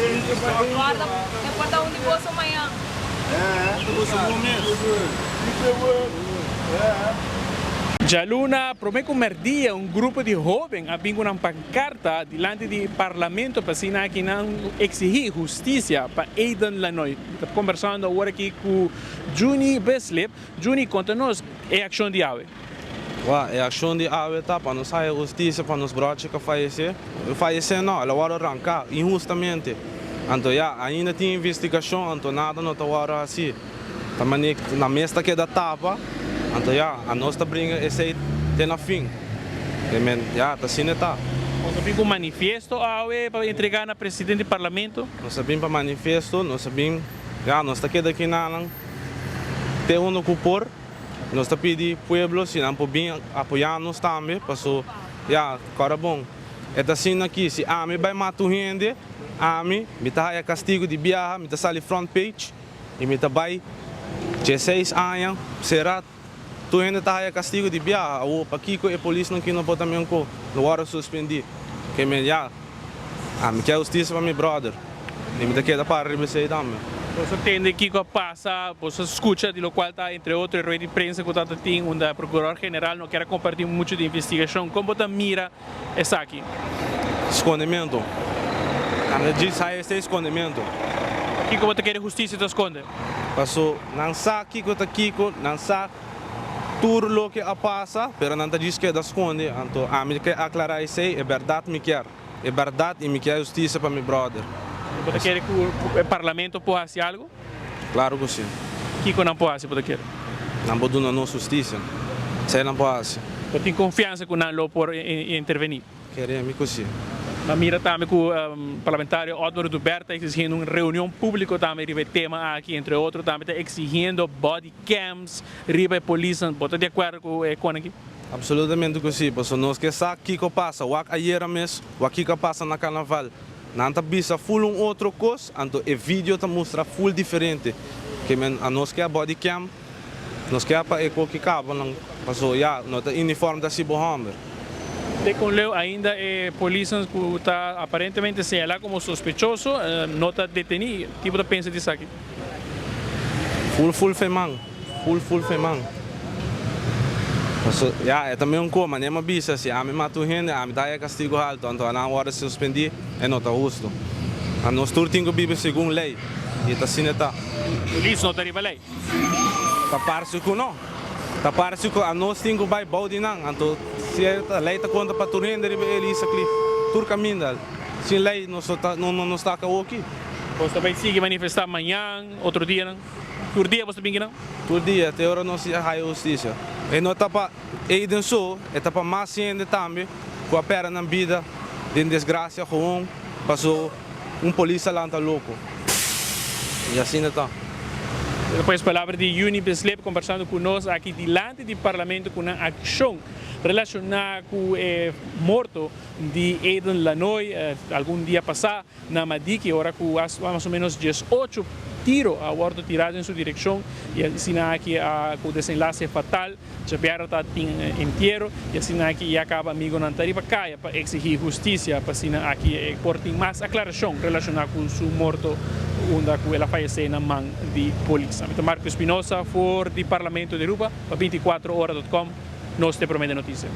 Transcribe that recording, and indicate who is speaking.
Speaker 1: Guarda, e por ta un di boso mañan.
Speaker 2: Djaluna, prome ku merdia, un grupo di hoben a bin ku nan pankarta dilanti di Parlamento pa asina aki nan eksihí hustisia pa Aiden Lanoy. Mi ta kombersando awor aki ku Juni Bislip. Juni, konta nos e akshon di awe.
Speaker 3: Wak, e akshon di awe ta pa nos haya hustisia pa nos brochi ku a fayesé. Fayesé no, el a wòrdu ranká inhustamente. Anto ya, ainda tin investigashon, anto nada no ta wòrdu hasí. Ta manera ku nan mes ta keda tapa, anto ya, anos ta bringa esei te na fin. E men, ya, ta asina e ta.
Speaker 2: Nos a bin ku manifiesto awe pa entregá na presidente di parlamento.
Speaker 3: Nos a bin pa manifiesto, nos a bin, ya, nos ta keda aki nanan te unda ku por. Nos ta pidi pueblo si nan por bin apoyá nos tambe, paso, ya, kòrda bon, e ta asina aki, si ami bai mata un hende, ami, mi ta haya kastigu di biaha, mi ta sali front page. I mi ta bai dieseis aña sera tur hende ta haya kastigu di biaha awor pakiko e polisnan ki no por ta menko no wòrdu suspendi ke men ya ami kier hustisia pa mi brother i mi ta keda para riba esei tambe.
Speaker 2: Boso tende kiko a pasa, boso skucha di lokual ta entre otro e rueda di prensa ku tabata tin unda prokurador general no kier a komparti muchu di investigashon. Kon bo ta mira esaki?
Speaker 3: Skondementu. Nan djis haya esei skondementu.
Speaker 2: Kiko bo ta kere hustisia ta skonde?
Speaker 3: Paso nan sa kiko ta kiko, nan sa tur loke a pasa, pero nan ta djis keda skonde. Anto ami ke aklará esei, e bèrdat mi kier. E bèrdat i mi kier hustisia pa mi bròder.
Speaker 2: Bo ta kere ku e parlamento por hasi algu?
Speaker 3: Klaru ku si.
Speaker 2: Kiko nan por hasi bo ta kere?
Speaker 3: Nan por duna nos hustisia. Esei nan por hasi.
Speaker 2: Bo tin konfiansa ku nan lo por intervení?
Speaker 3: Kere mi ku si.
Speaker 2: Nan mira tambe ku parlamentario Otmar Oduber ta eksigiendo un reunion públiko tambe riba e tema aki. Entre otro tambe ta eksigiendo body cams riba e polisnan. Bo ta di akuerdo ku e kon aki?
Speaker 3: Absolutamente ku si, pasobra nos ke sa kiko pasa. Wak ayera mes, wak kiko a pasa na karnaval. Nan ta bisa full un otro kos, anto e video ta mustra full diferente. Ke men anos ke a body cam, nos ke a pa e koki kaba nan, paso ya no ta uniform ta hasi bo homber.
Speaker 2: Te kon leu ainda e polisnan ku ta aparentemente señalá komo sospechoso no ta detení. Ki bo ta pensa di esaki?
Speaker 3: Full full fe man. Full full fe man. Paso ya e ta meun ko manera mi a bisa si ami mata un hende ami ta haya kastigo halto anto anan wòrdu suspendí e no ta hustu. Nos tur tin ku biba segun lei i ta asina e ta.
Speaker 2: Polis no ta riba lei.
Speaker 3: Ta parse ku no. Ta parse ku anos tin ku bai bou di nan anto si e ta lei ta konta pa tur hende riba e Elisa Cliff tur kaminda sin lei nos no ta no no sta awoki.
Speaker 2: Bos ta bai sigui manifestá mañan otro dianan? Tur dia bos ta bin kinan?
Speaker 3: Tur dia, te ora nos a haya hustisia. E no ta pa Aiden so, e ta pa mas hende tambe ku a pèrdè nan bida den desgrasia gewoon paso un polis a lanta loko. I asina ta.
Speaker 2: Despues palabra di Juni Bislip kombersando ku nos aki dilanti di Parlamento ku nan akshon relashoná ku e morto di Aiden Lanoy algun dia pasá. Na Madiki ora ku mas o menos 18 tiro a wòrdu tirá den su direkshon i asina aki a ku desenlase fatal. Djabièrnè ta tin entiero i asina aki ya kaba amigonan ta riba kaya pa eksigí hustisia pa asina aki e por tin mas aklarashon relashoná ku su morto unda ku el a fayesé na man di polis. Ami ta Marco Espinosa for di Parlamento di Aruba pa 24 ora dot com, nos te promé den notisia.